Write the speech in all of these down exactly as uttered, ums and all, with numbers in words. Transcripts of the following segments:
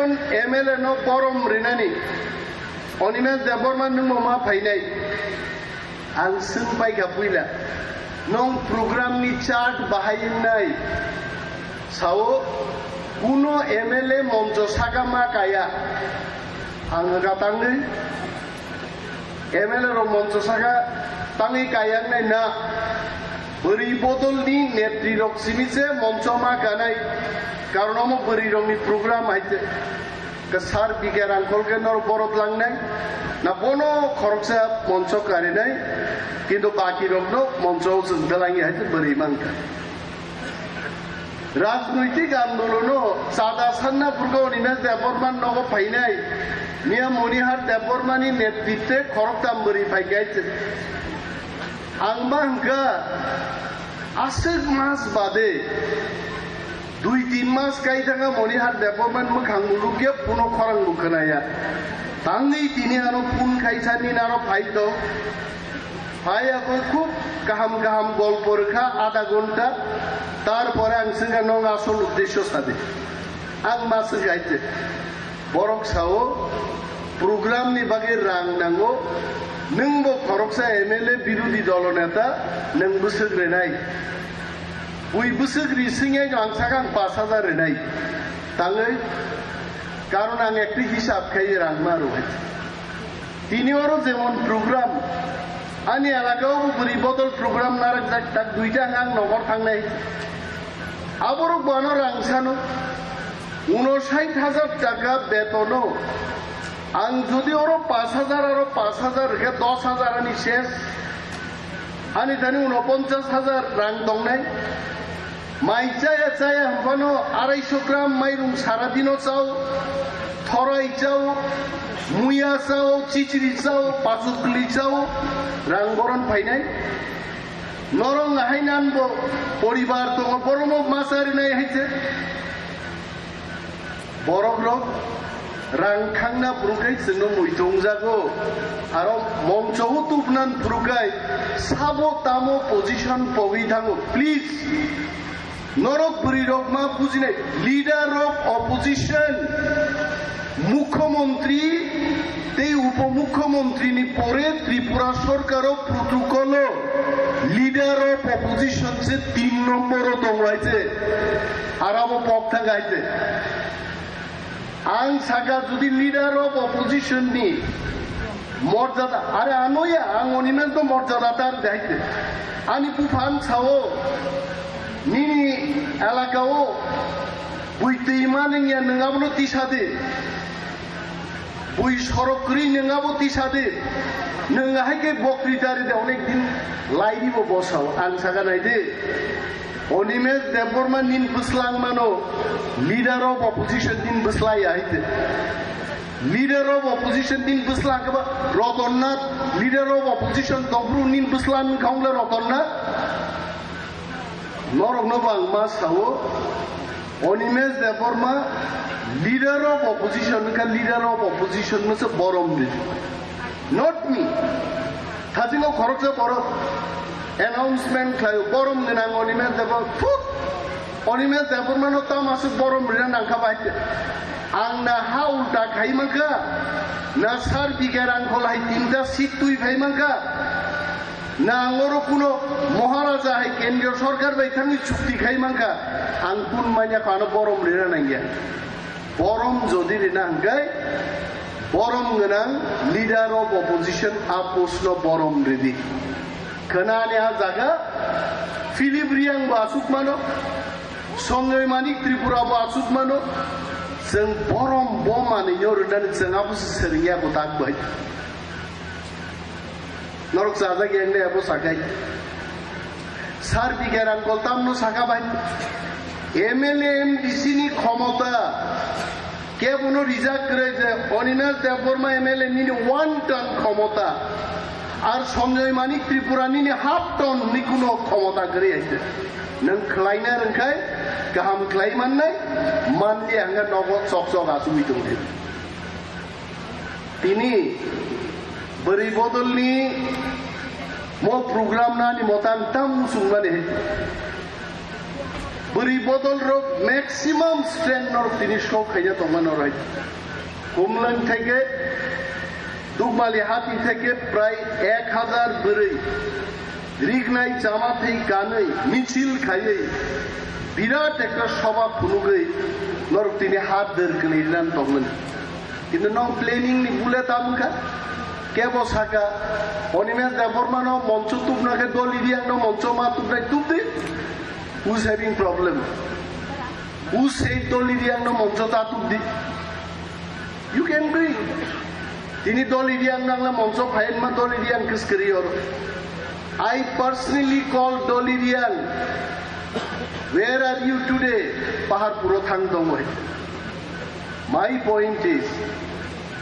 M L A no borom rinani Animesh Debbarma nwng bo ma phainai. Ang swng paikha puila, nwng program ni chart bahai wngnai sao, kuno M L A moncho saka ma kaya. Ang hwnkha tangwi M L A rok moncho saka tangwi kaya wngnai na. Bwrwi bodol ni netri rok simi se moncho ma kanai, karon omo bwrwi rok ni program hai se. Kwsar bikhe rangkhol khe norok borok langnai, na bono khoroksa moncho karinai, kintu baki rokno moncho o chwng belai hai bwrwi mankha. Rajnoitik andolono chada sanna purgo Animesh Debbarma nogo phainai, Miya Monihar Debbarma ni netritwe khoroktham bwrwi phaikha hai se. Ang ma hwnkha aswk mas bade Dui tin mas kai thangkha Monihar Debbarma ni mwkhang bo nukya, phone o khorang bo khwnaya. Tangwi tini ano phone khaisa nini aro phai tong. Phai yakwi khub kaham kaham golpo rwkha adha ghonta. Tarpore ang swngkha, "Nwng asol uddesyo sadi." Ang ma swngkha hai se. Borok sao, program ni bagwi rang nango, nwng bo khoroksa M L A birodhi dolo neta, nwng bwswk rinai. Bui bwswk ri swngya ang sakha ang pash hajar rinai. Tangwi, karon ang ekti hisab khai rang ma rw hai. Tini oro jemon program, ani elaka o bo bwrwi bodol program narakjak, tak duita ang nogo thangnai. Aborok bo ano rang sano. Uno sait hajar taka betono. Ang jodi oro pash hajar aro pash hajar rwkhe dos hajar ani ses. Ani thani uno ponchas hajar rang tongnai. Mai chaya chaya hwnphano araisho gram mairung sara dino chao, thorai chao, muya chao, chichiri chao, pachukli chao, rang boron phainai. Norok nahai nan bo poribar tongo, borok no masa rinai hai se. Borok rok rang khangna phuru khai chwngno muitu wngjago. Aro moncho o tubnan phuru khai sabo tamo position pogwi thango. Please, norok bwrwi rok ma bujinai, leader of opposition, mukhyamantri tei upomukhyamantri ni pore Tripura sorkar o protocol o leader of opposition se tin nombor o tongo hai se. Arabo pok thang hai se. Ang saka jodi leader of opposition ni morjada, are ano ya, ang oni men to morjada tar hai se. Ani buphan sao nini elaka o bui twi maneng ya nwng abono tisa de. Bui sorok kwrwi nwng abo tisa de. Nwng hai khe bokri dari de, onek din lairi bo bosao. Ang saka nai de. Animesh Debbarma nin bwslang mano, leader of opposition nin bwslai ya hai de. Leader of opposition nin bwslang khe ba Ratan Nath, leader of opposition tongphuru nin bwslang kha wng le Ratan Nath. Norokno bo ang ma sao, Animesh Debbarma leader of opposition wngkha, leader of opposition no se borom di, not me. Thajingo khoroksa borok announcement khlaio, borom gwnang Animesh Debbarma, thut! Animesh Debbarma no tamo aswk borom rina nangkha bai. Ang na ha ulta khai mankha, na sar bigha rangkhol hai tinta seat twi phai mankha. Na ang oro kuno Maharaja hai kendriyo sorkar bai thangwi chukti khai mankha, ang kun manya kha ano borom rina nangya. Borom jodi rina hwnkhe, borom gwnang leader of opposition a post no borom ridi. Khwnani a jaga Philip Riyang bo asuk mano, Sanjoy Manik Tripura bo asuk mano, chwng borom bo manwi no rwnani chwng abo se swrwngya bo tak bai. Norok chajak yang de abo sakai. Sar bigha rangkhol tamno saka bai. M L A M D C ni khomota kebono rijak kwrwi je Animesh Debbarma M L A nini one ton khomota. Ar Sanjoy Manik Tripura nini half ton ni kuno khomota kwrwi hai se. Nwng khlaina rwngkhai kaham khlai mannai, manliya hwnga nogo chok chok achugwi tongdi. Tini bwrwi bodolni mo program nani motang tam muchungmani hai. Bwrwi bodol rok maximum strength norok tini show khaina tongma norok. Kumlang theke Dukmali hati theke prai ek hazar bwrwi rignai chama thwi kanwi michil khaiwi birat ekta soba phunugwi norok tini hat der kwlwi ran tongmani. Kintu nong planning ni bule tam kha. Kebo saka, Animesh Debbarma no moncho tubna khe Dolly Reang no moncho ma tubnai tubdi. Who's having problem? Who said Dolly Reang no moncho ta tubdi? You can bring. Tini Dolly Reang nangla moncho phayen ma Dolly Reang kiskri or. I personally called Dolly Reang. Where are you today? Paharpuro thang tongoi. My point is,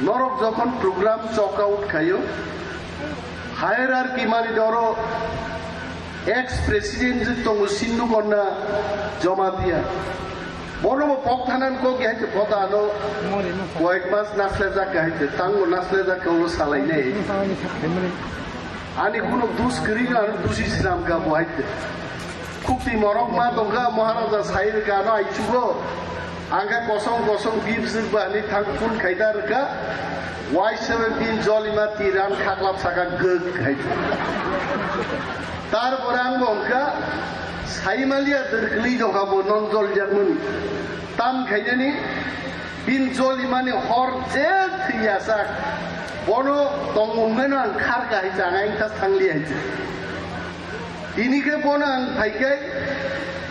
norok jokhon program chalk out khayo, hierarchy mani doro ex president je tongo Sindhu Konna Jamatia. Bono bo pok thanan kok ya hite pota ano koyek mas nasle jak ya hite, tango nasle jak ya ulo salai nei. Ani kuno dus kri ano dusi slam ka bo hite. Khukti morok ma tongkha, Maharaja sai rwkha ano aichugo. Angkha kosong kosong bibswk bani thang phun khaida rwkha. Waisaba bin jolima tiran khaklap saka gwk khai. Tar pore ang bo wngkha, saimaliya dwrkli dongkha bo non joljakmani. Tam khainani bin jolimani hor je thwiyasak. Bono tong wngmano ang kharka hai chang ang thas thangli hai. Tini khe bono ang phaikai,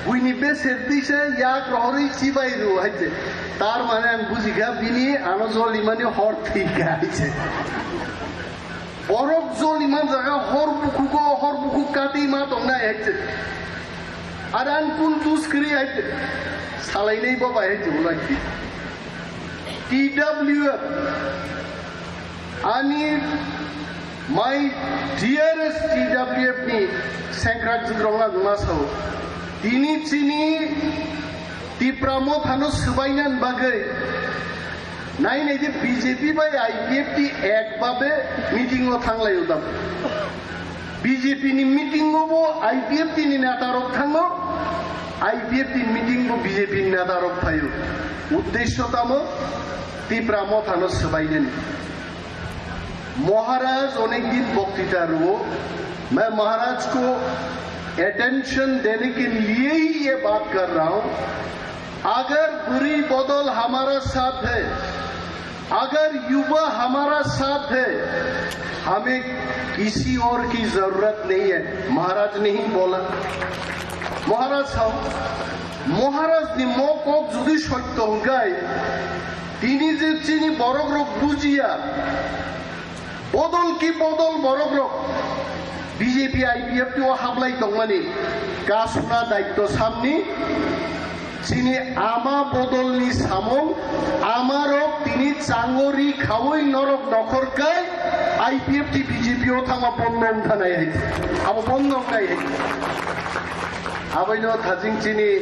buini beser tisa yak rohorwi chibai rw hai se. Tar mane ang bujikha bini ano jolimani hor thwikha hai se. Borok joliman jaga hor bukhugo, hor bukhuk kati ma tongnai hai se. Ar ang kun dus kri hai se. Salainai bo bai hai se ulai. T W F Ani my dearest T W F ni sengkrak jikrok ang ma sao. Tini chini Tipra Motha no swbaina bagwi nai nai je B J P bai I P F T ek babe meeting o thanglai o dam. B J P ni meeting o bo I P F T ni neta rok thango, I P F T ni meeting bo B J P ni neta rok phaio. Uddesho tamo Tipra Motha no swbainani. महाराज अनेक दिन वक्तृता रुओ, मैं महाराज को अटेंशन देने के लिए ही ये बात कर रहा हूं। अगर बुरी बदल हमारा साथ है, अगर युवा हमारा साथ है, हमें किसी और की जरूरत नहीं है, महाराज ने ही बोला। महाराज sao, महाराज ni mo kok jodi sotto hwnkhe, tini je chini borok rok bujiya, bodol ki bodol borok rok B J P I P F T o hablai tongmani kasuna daitto samni chini ama bodolni samung amarok tini changori khaui norok nokhor kai I P F T B J P o thangma bondo wngthanai hai abo bondo wngnai hai abaino thajing chini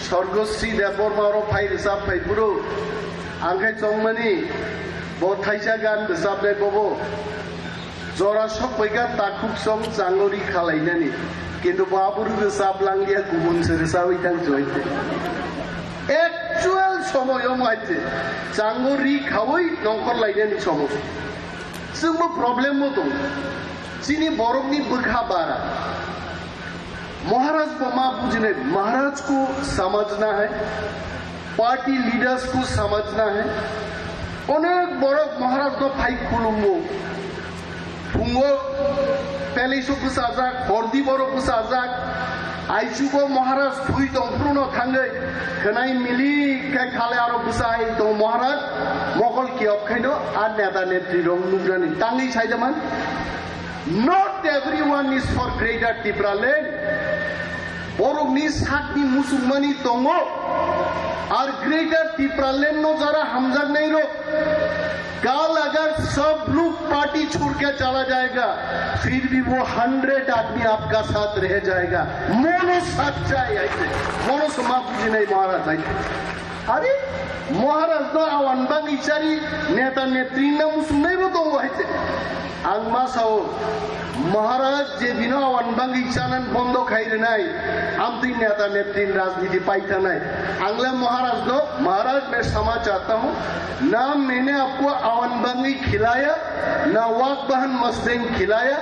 Sorgosri Debbarma oro phai rwchap phai phuru ang khe chongmani bo thaisa gan rwchapnai bobo. Jora sok bai kha takhuk song chango ri khalainani. Kintu bo abo rwchap langya kubun se rwchawi thang choi. Actual somoy o mai se chango ri khawi nongkhor lainani somoy. Chwngbo problem bo tongo. Chini borokni bwkha bara. महाराज को माँ बुझने, महाराज को समझना है, party leaders को समझना है। अनेक बड़क महाराज तो भाई खुलुमो, फुंगो पैलेसो को साजाक, हरदी बड़ो को साजाक, आइसुगो महाराज फुई तो फुनो थांगे, खनाई मिली के खाले आरो बुसाई तो महाराज, मोगल की अबखैनो, आ नेता नेत्री रंग नुग्रानी, तांगी साइजमान, Not everyone is for Greater Tipraland. Borokni sakni muchungmani tongo. Ar Greater Tipraland no jara hamjaknai rok, कल अगर सब लोग पार्टी छोड़ के चला जाएगा, फिर भी वो हंड्रेड आदमी आपका साथ रह जाएगा. Mono sachai aise, mono soma bujinai Maharaj aise. Are Maharaj no awan bang Chari neta netri na musungnai bo tongo hai se. Ang ma sao, Maharaj je bino awan bangwi chanan bondo khai rwnai, amtwi neta netri rajniti pai thanai. Ang le Maharaj no, Maharaj main samajh chahta hoon, na maine aapko awan bangwi khilaya, na wak bahan masdeng khilaya,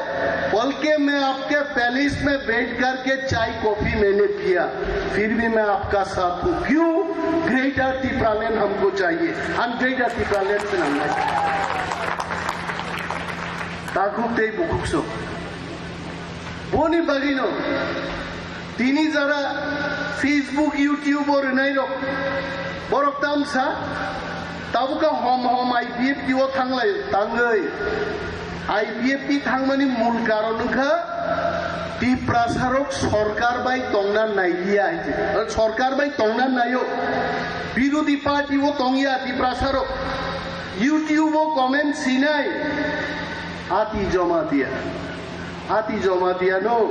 balki main aapke palace mein baith karke chai coffee maine piya, phir bhi main aapka saath hoon. Kyun? Greater Tipraland humko chahiye. Hum Greater Tipraland se nangnai. Takhuk tei bukhuk so. Boni bagwi no tini jara Facebook, YouTube o rwnai rok, borok tamsa tabukha hom hom I P F T o thanglai tangwi. I P F T thangmani mul karon wngkha Tiprasarok sorkar bai tongna nailiya hai se. Sorkar bai tongna naio. Birodhi party o tongya Tiprasarok. YouTube o comment sinai. Ati Jamatia. Ati Jamatia no.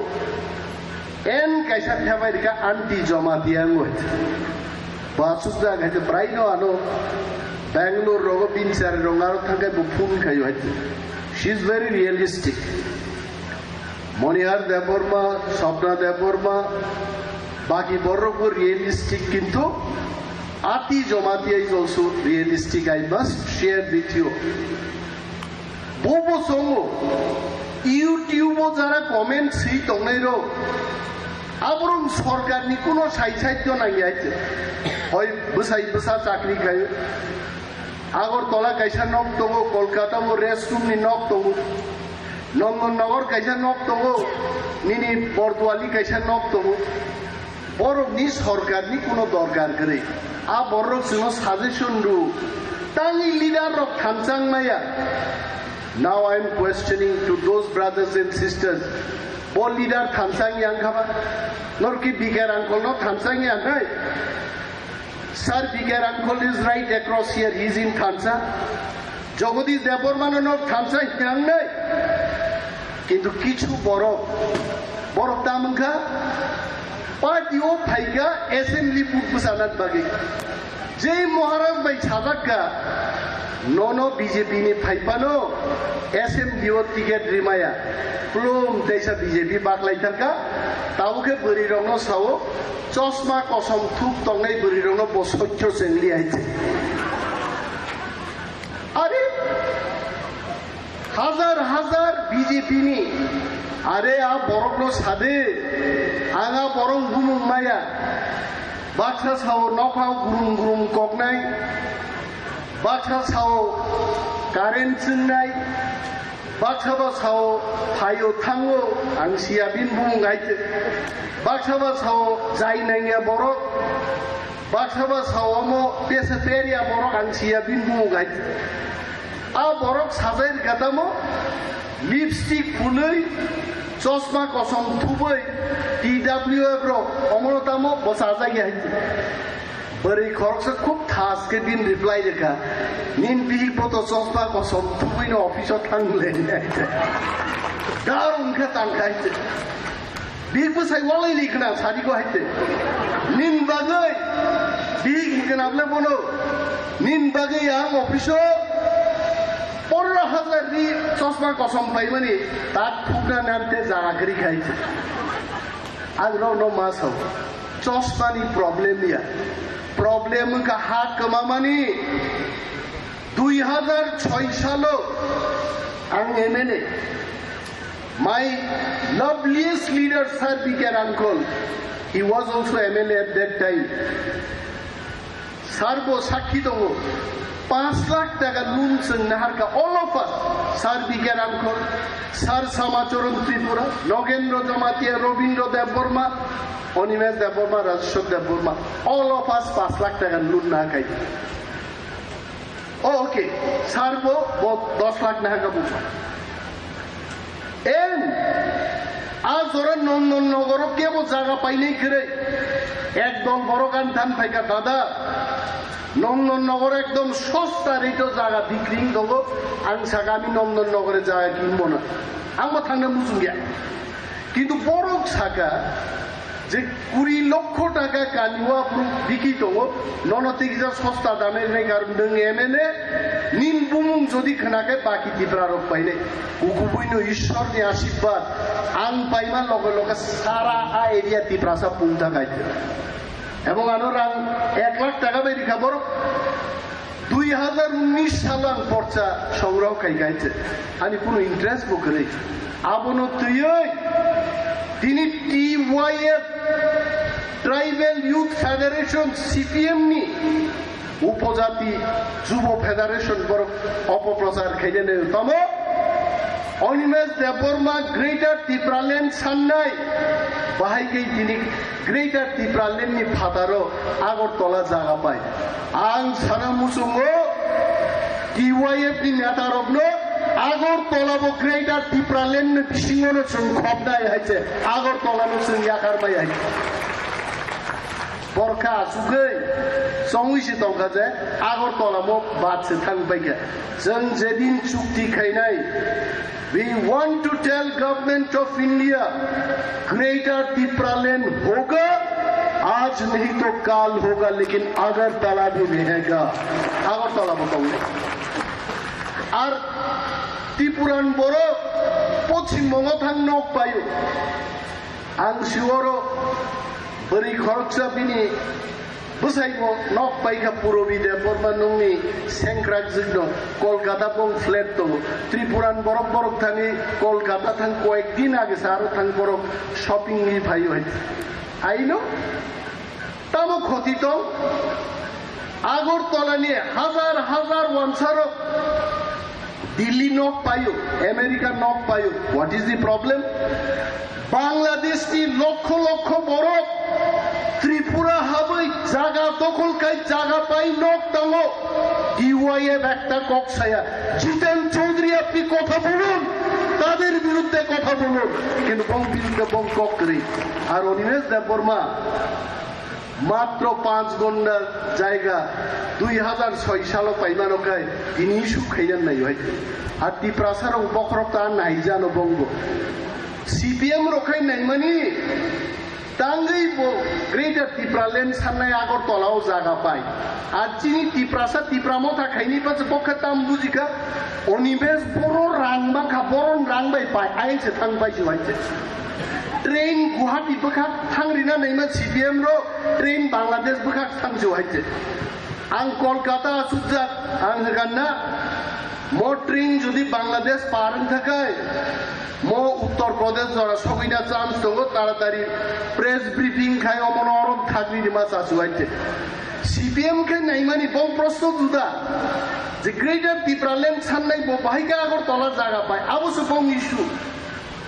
En kaisa thebai rika anti Jamatia ngoi. Basuk da khai te prai no ano Bangalore rogo bin sari rong aro thakai bo phone khayo hai. She is very realistic. Monihar Debbarma, Swapna Debbarma, baki borok bo realistic kintu Ati Jamatia is also realistic, I must share with you. Bobo songo YouTube o jara comment swi tongnai rok, aborok sorkarni kuno sai sai to nangya hai. Hoi bwsai bwsa chakri khai. Agartala kaisa nok tongo, Kolkata o restroom ni nok tongo, Nongon Nogor kaisa nok tongo, nini Borduali kaisa nok tongo. Borokni sorkarni kuno dorkar kwrwi. A borok chwngno suggestion rw. Tangwi leader rok thanchang maya. Now I am questioning to those brothers and sisters. Bo leader thanchang yang khaba? Norki B K Rangkol no thanchang yang hai? Sir, B K Rangkol is right across here, he is in Thansa. Jagadish Debbarma no nok Thansa hinang nai. Kintu kichu borok, borok tamung kha, party o phaikha assembly vote bwsana bagwi. Jei Maharaj bai sajak kha, nono B J P ni phaiphano assembly o ticket rimaya. Plum teisa B J P baklai thangkha, tabukhe bwrwi rokno sao, chosma kosom thuk tongnai bwrwi rokno bo sotyo chengli hai se. Are, hajar hajar B J P ni, are a borok no sade, ang a borok bumung maya, baksa sao nokha gurum gurum koknai, baksa sao current chwngnai, baksa ba sao phaio thango, ang siya bin bumung hai te, baksa ba sao jai nangya borok, baksa ba sao omo pesa peria borok, ang siya bin bumung hai te. A borok sajai rwkha tamo, lipstick phulwi, chosma kosom thubwi, T W F rok omono tamo bo sajagya hai. Bwrwi khoroksa khub thas khe bini reply rwkha, "Nini bihik bo to chosma kosom thubwino office o thang le." Dar wngkha tangkha hai. Bihik bwsai walai li khna sadi ko haite. Nin bagwi bihik hikna ble bono. Nin bagwi ang office o pondro hajar ni chosma kosom paimani tak phukna nante jaga gri khai. Ang rok no ma sao. Chosma ni problem ya. Problem ka ha kama mani. Dui hajar choi salo ang M L A. My loveliest leader, Sir B K Rangkol, he was also M L A at that time. Sir bo sakhi tongo, panch lakh taka loan chwng naharkha, all of us, Sir B K Rangkol, Sir Samacharan Tripura, Nogendra Jamatia, Robindra Debbarma, Animesh Debbarma, Rajeshwar Debbarma, all of us panch lakh taka loan naharkha. Oh, okay. Sir bo, bo dos lakh naharkha buphang. En, a jora Nondan Nogoro kebo jaga painai kwrwi. Ekdol borok ani than phaikha, "Dada, Nondan Nogoro ekdom sosta rate o jaga bikri wng tongo. Ang saka ami Nondan Nogore jaga kinbo na." Ang bo thangna muchungya. Kintu borok saka, Je kuri lokho taka kaniwa bru biki tongo, nono tikja sosta dame ne garu nung M L A, nin bumung jodi khna khe baki Tipra rok paine. Ukubui no Ishwar ni ashirbad, ang paima loge loge sara a area Tiprasa pungta gaite. Ebong ano rang ek lakh taka bai rikha borok. Dui hazar unnish salo ang porcha songroho khai gaite. Ani kuno interest bo kwrwi. Abono twiwi tini T Y F, Tribal Youth Federation, C P M ni Upojati Jubo Federation borok opoprochar khainani tamo. Animesh Debbarma Greater Tipraland sannai bahai khe tini Greater Tipraland ni phataro Agartala jaga pai. Ang sana muchungo T Y F ni neta rokno Agartala bo Greater Tipraland ni bisingo no chwng khopnai hai se Agartala no chwng yakar mai hai. Borkha asugwi chongwi se tongkha je Agartala mo bad se thang paikha. Chwng jedin chukti khainai, we want to tell Government of India, Greater Tipraland hoga, aaj nahi to kal hoga, lekin Agartala bhi rahega. Agartala bo tongnai. Ar Tipuran borok Poschim Bongo thang nok paio. Ang siworo bwrwi khoroksa bini bwsaibo nok paikha Purabi Debbarma nungni sengkrak jwkno Kolkata bong flat tongo. Tripuran borok borok thani Kolkata thang koyek din age sa aro thang borok shopping ni phaio hai. Aino tamo khoti tong? Agartala ni hazar hazar wansarok Delhi nok paio, America nok paio. What is the problem? Bangladesh ni lokho lokho borok Tripura habwi jaga dokhol khai jaga pai nok tango. T Y F ekta kok saya. Jitan Chaudhary apni kotha bolun, tader biruddhe kotha bolun. Kintu bong biruddhe bong kok kwrwi. Ar Animesh Debbarma Matro panch gonda jaiga dui hazar soi salo paimano khai tini issue khaiya nai hai. Ar Tiprasa rok bokhorok ta naijano bongbo. C P M rok khai naimani tangwi bo Greater Tipraland sannai Agartala o jaga pai. Ar chini Tiprasa Tipra Motha khaini pacha bokha tam bujikha. Animesh boro rang bangkha, boron rang bai pai, ain se thang pai se hai se. Train Guwahati bwkhak thang rina naima C P M ro, train Bangladesh bwkhak thang se hai se. Ang Kolkata asukjak, ang hwnkha na, mo train jodi Bangladesh par wngkha khai, mo Uttar Pradesh jora sogwina chance tongo, taratari press briefing khai omono orom thagri rima chasu hai se. C P M khe naimani bong proshno juda je Greater Tipraland sannai bo bahai khe Agartala jaga pai, abo se bong issue.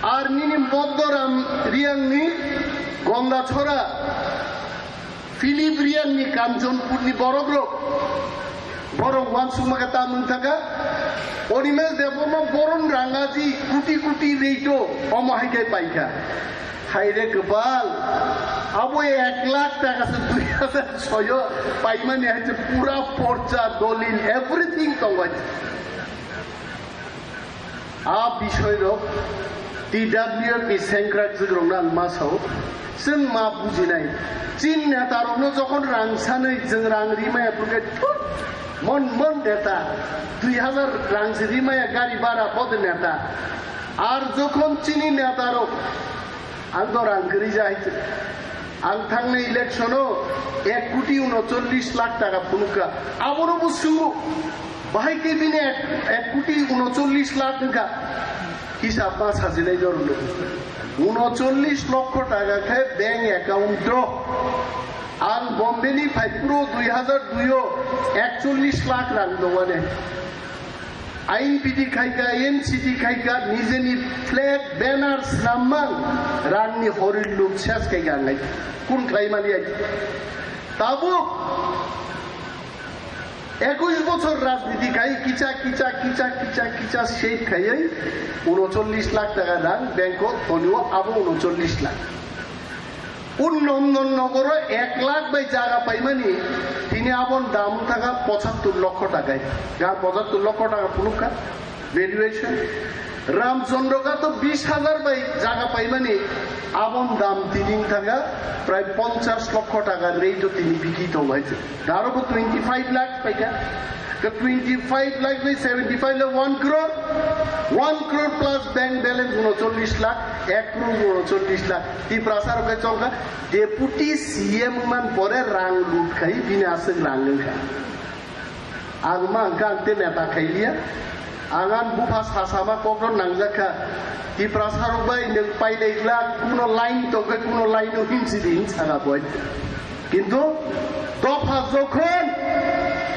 Ar nini Moddoram Riyangni Gondachora, Philip Riyangni Kanchanpurni borokrok, borok uansukma khe ta mung thaka. Animesh Debbarma boron rangaji kuti kuti reito omo hai khe paikha. Haire kwbal, abo ek lakh taka se dui hazar soyo paimani hai se pura porcha, dolil, everything tongo. A bisoi rok T W F ni sengkrak jwk rok nang ma sao, chwng ma bujinai. Chin neta rok no jokhon rang sanwi chwng rang rimaya phurkhe thut, mon mon neta, dui hazar rang se rimaya gari bara bo de neta. Ar jokhon chini neta rok Ang do rang kwrwi ja hai se. Ang thangnai election-o ek koti unochollish lakh taka phunukha. Abono bo swngo, bahai khe bini ek, ek koti unochollish lakh wngkha. Hisab ma sajinai dorno. Unochollish lokho taka khe bank account-o. Ang Bombay-ni phai phuru dui hazar dui-o ekchollish lakh rang dongmani. Ain piti khaika, N C T khaika, nijeni flag, banner, snamma, rangni horir luk ses khaika ang lai. Kun khlai mali ai. Tabuk ekush bochor rajniti khai, kicha, kicha, kicha, kicha, kicha, save khaiwi, unochollish lakh taka rang, bank-o tonio abo unochollish lakh. Unnom non nogoro ek lakh bai jaga paimani, tini abon dam thaka pochattor lokho taka. Ga pochattor lokho taka phunukha valuation. Ramchandra ka to bis hajar bai jaga paimani, abon dam tini thanga prai ponchash lokho taka rei to tini biki tongo hai se. Daro bo twenty five lakh paika. Ka twenty five lakh bai seventy five lakh one crore, one crore plus bank balance uno chollish lakh, ek crore uno chollish lakh. Tiprasa rok kai chongka deputy C M man pore rang lut khai bini aswk rang wngkha. Ang ma hwnkha ang te neta khailiya. Ang ang bupha sasama kokno nangjakha. Tiprasa rok bai nwng pailai glak, kuno line tongkhe kuno line o himsi di hinsana boi. Kintu dopha jokhon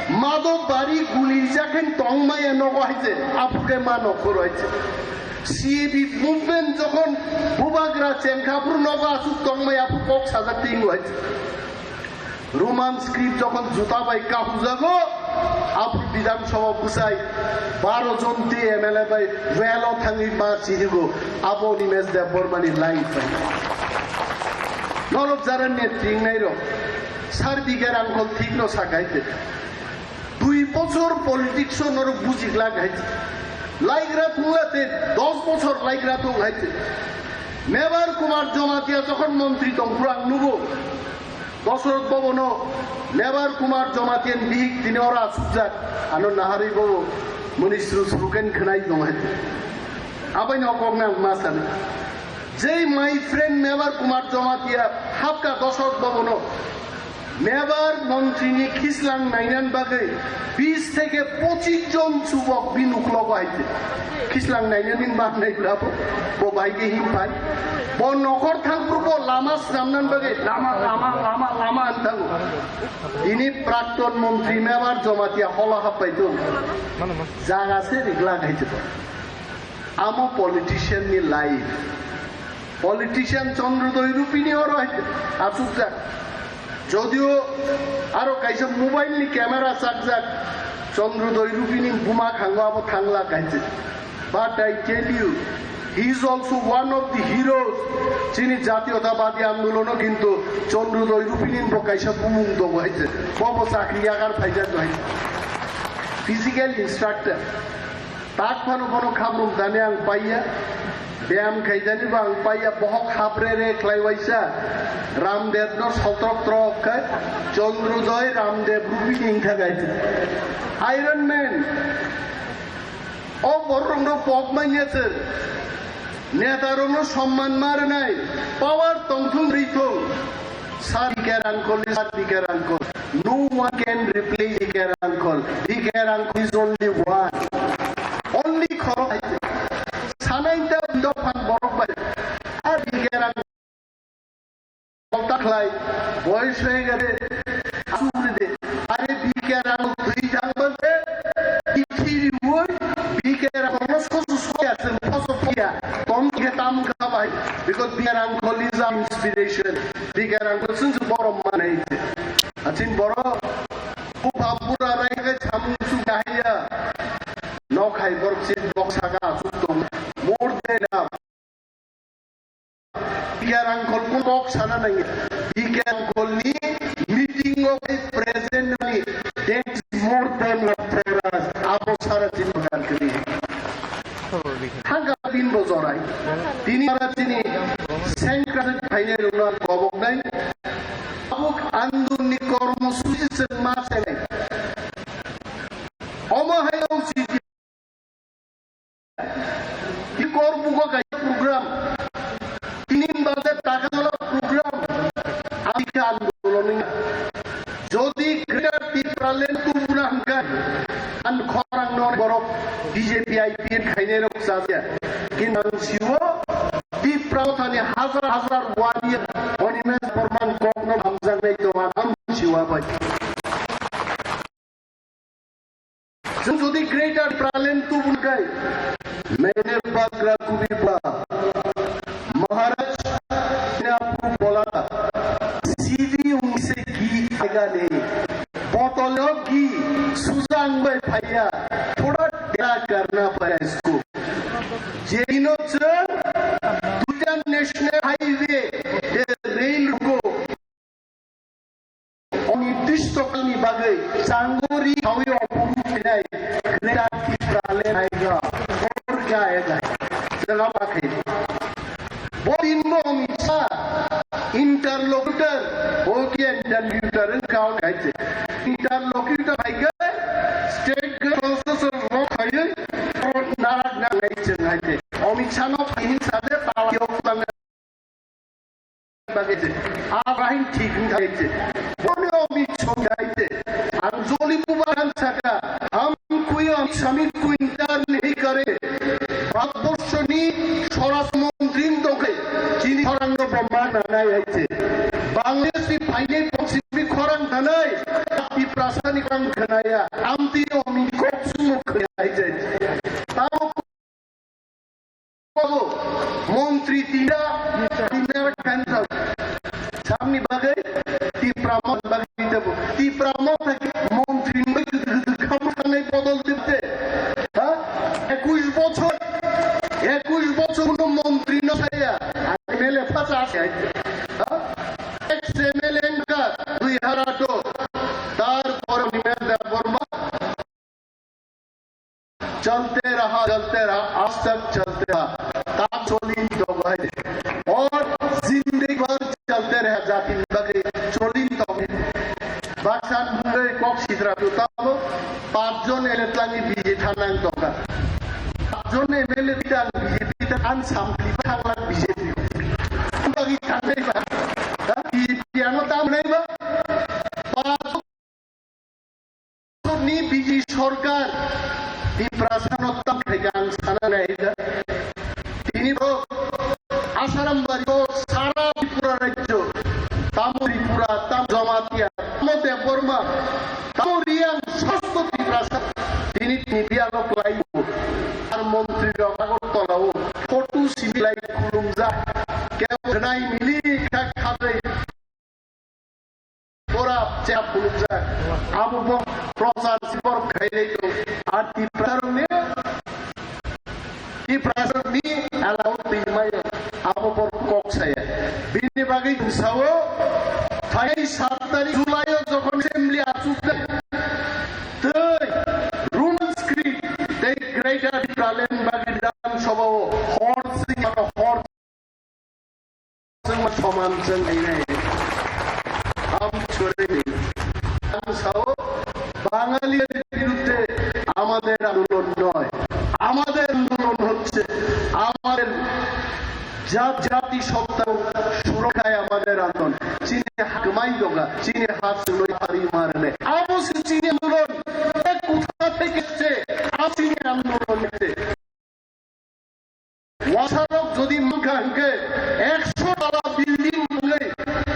Madhobari gulijakhen tongmaya nogo haise, aphurkhe ma nokhoro haise. C A B movement jokhon bubagra chengkha aphuru nogo asuk tongmaya aphuru kok sajak tingo haise. Roman script jokhon juta bai kahujago, aphuru Bidhan Sabha bwsai baro jon twi M L A bai well o thangwi ma chirigo, abo Animesh Debbarma ni life bai. Norok jara netri wngnai rok, sir Bikar uncle thik no sakai te. Dui bochor politics o norok buji glak hai te. Laikra thungla te, dos bochor laikra thung hai te. Mebar Kumar Jamatia jokhon montri tongphuru ang nugo. Dosrot Bobono Mebar Kumar Jamatia ni bihik tini oro achukjak. Ano naharwi bobo muni sru sru khe khwnai tong hai. Abaino kok nang ma sani. Jei my friend Mebar Kumar Jamatia hapka Dosrot Bobono Mebar montri ni khislang nainan bagwi bis theke pochis jon chubok bini uklogo hai te. Khislang nainani manai bwlabo, bo bai khe him pai. Bo nokhor thangphuru bo lama swnamnani bagwi lama, lama, lama, lama wng thango. Bini prakton montri Mebar Jamatia holo happai tong. Jaga se rigla khai tong. Amo politician ni life. Politician Chandrodoi Rupini oro hai achukjak. Jodio aro kaisa mobile ni camera chakjak, Chandrodoi Rupini buma khango abo thangla kaisa. But I tell you, he is also one of the heroes. Chini Jatiyotabadi Andolono kintu Chandrodoi Rupini bo kaisa bumung tongo hai se. Bobo chakri yagar phaijak hai. Physical instructor. Tak phano bono khabrum dani ang paiya, beyam khaidani bo ang paiya, bohok haprere khlai waisa, Ramdev no sotrok trok khai, Chandrodoi Ramdev Rupi ni wngkha gai. Iron Man, o borok no pok manya se, neta rok no somman ma rwnai, power tongthung rithung. Sir Bikar uncle is Sir Bikar uncle. No one can replace Bikar uncle. Bikar uncle is only one. Only khorok hai. Sanai ta dophan borok bai. Ar Bikar uncle ta khlai. Boyos hoye gele. Asuk de. Are Bikar uncle twi thang bante. Ithi riwoi. Bikar uncle no sosu soya se. Sosu soya. Tom ke tam kha bai. Because Bikar uncle is our inspiration. Bikar uncle chwng chwng borok manai. Achin borok bupha bura rai khe samung chuk ya haiya. Nok hai borok chini bok saka achuk tong. More than enough. Bikar uncle kun bok sana nang. Bikar uncle ni meeting o present ni that is more than enough for us. Abo sara chini bagan kri. Thangka bin bo jorai. Tini para chini sengkrak phainai rokno ang koboknai. Tabuk andolonni kormosuchi chwng ma chenai. Omo hai o C P M ni kor bugo kaisa program. Tini baje taka jola program. Abikha andolon wngkha. Jodi Greater Tipraland tubuna hwnkhe, ang khorang no borok B J P I P F khainai rok chajakya. Kintu ang siwo Tipra thani hazar hazar warrior Animesh Debbarma ni kokno hamjaknai tongo ang siwa bai. Chwng jodi Greater Tipraland tubun kai, maine bagra kubi ba, Maharaj, ina pu bola, sidi ungse gi agane, botol gi sujang bai phaiya, thoda dera karna paya isko. Jei no chwng duita national highway, rail ko, Onirdisto kalni bagwi changori thawi ophuru khlai Greater Tipraland haiga, Gorga ega. Sano pini sade tawa yok lang bagete. Abraham thik thai te. Boni Amit Shah thai te. Ang joli buba ang saka. Hum koi Amit Shah ko inkar nahi kare. Bharatborsho ni Swaraj Mantri dokai. Chini khorang no bomba nanai hai te. Bangladesh ni phainai pongsi bi khorang nanai. Tiprasa ni khorang khanaya. Amti Amit kok sumo khanai jai. Tamo Babu, montri tinda, tinda kanta. Samni bagai, Tipra Motha bagai tabo. Tipra Motha montri ni bagai kudu kudu kamu sanai bodol tibte. Ha? Ekush bochor, ekush bochor kono montri no saya. M L A phacha asai. Ha? Ex M L A ka, dui hajar ato. Tarpor Animesh Debbarma. चलते रहा, चलते रहा, आज तक चलते रहा। Tam cholin tongbai. Or zindagi bhar chalte raha, jati ni bagwi cholin tongbai. Baksan bungwi kok sitra tu tamo, pachjon M L A tlangi B J P thanang tongkha. Pachjon M L A tang B J P tang an samli thanglak B J P. Bagi thangnai ba. Ha? B J P ano tam nai ba. Pach ni B J P sorkar Tiprasano tam khaikha ang sana naida. Tini bo Asaram bari bo sara Tripura rajyo, tamo Tripura, tamo Jamatia, tamo Debbarma, tamo Reang, sosto Tiprasa. Tini tini dialog laibo. Ar montri rok Agartala o photo simi lai khulumjak. Keu khnai mili kha khabai. Borap chap khulumjak. Abo bo prochar sibor khailai tong. Ar Tiprasarokni, Tiprasarokni alao twimaio. Abo bor kok saya. Bini bagwi bwsao phai sat tarik July o jokhon assembly achukjak. Tei Roman script tei Greater Tipraland bagwi Bidhan Sabha o hor sing hor Chwng soman chwng hinai. Am chwrai ni. Ang sao, বাঙালির বিরুদ্ধে আমাদের আন্দোলন নয়। আমাদের আন্দোলন হচ্ছে আমাদের জাত, জাতিসত্তা সুরক্ষায় আমাদের আন্দোলন। Chini hak mai doga, chini hak suloi hari marne. Abo se chini আন্দোলন, কোথা থেকে এসছে? Chini আন্দোলন এসছে। Wansarok jodi mankha hwnkhe ekso tala building wngwi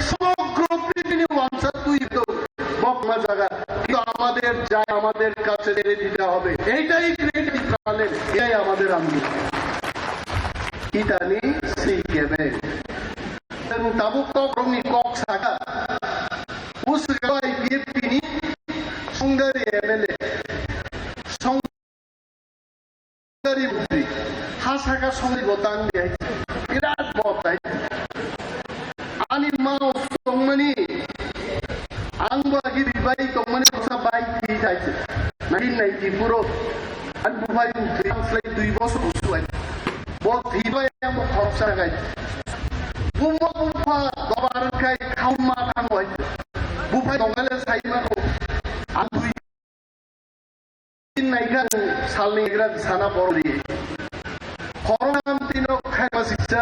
সমগ্র পৃথিবীর wansa twi tong bokma jaga, কিন্তু আমাদের জায়গা আমাদের কাছে ছেড়ে দিতে হবে। এইটাই Greater Tipraland, এটাই আমাদের আন্দোলন। Itani si kebe. Tang tabuk kok rongni kok saka. Usga I P F T ni songdari M L A. Song Gari mantri, ha saka songri bo tang di hai. Birat bot hai. Ani ma o tongmani, ang bo agi ribai tongmani kosa bai thi hai. Nineteen ninety puro, an bubai mantri, ang slai dui bosor usu hai. Bo thi bai ang bo khoroksa hai. Bumbo bupha dobar khai khau ma thang hai. Buphai tongale sai ma ko. Ang dui Tin naikha salni gra sana borok ri. Khoroknam tino khaima siksa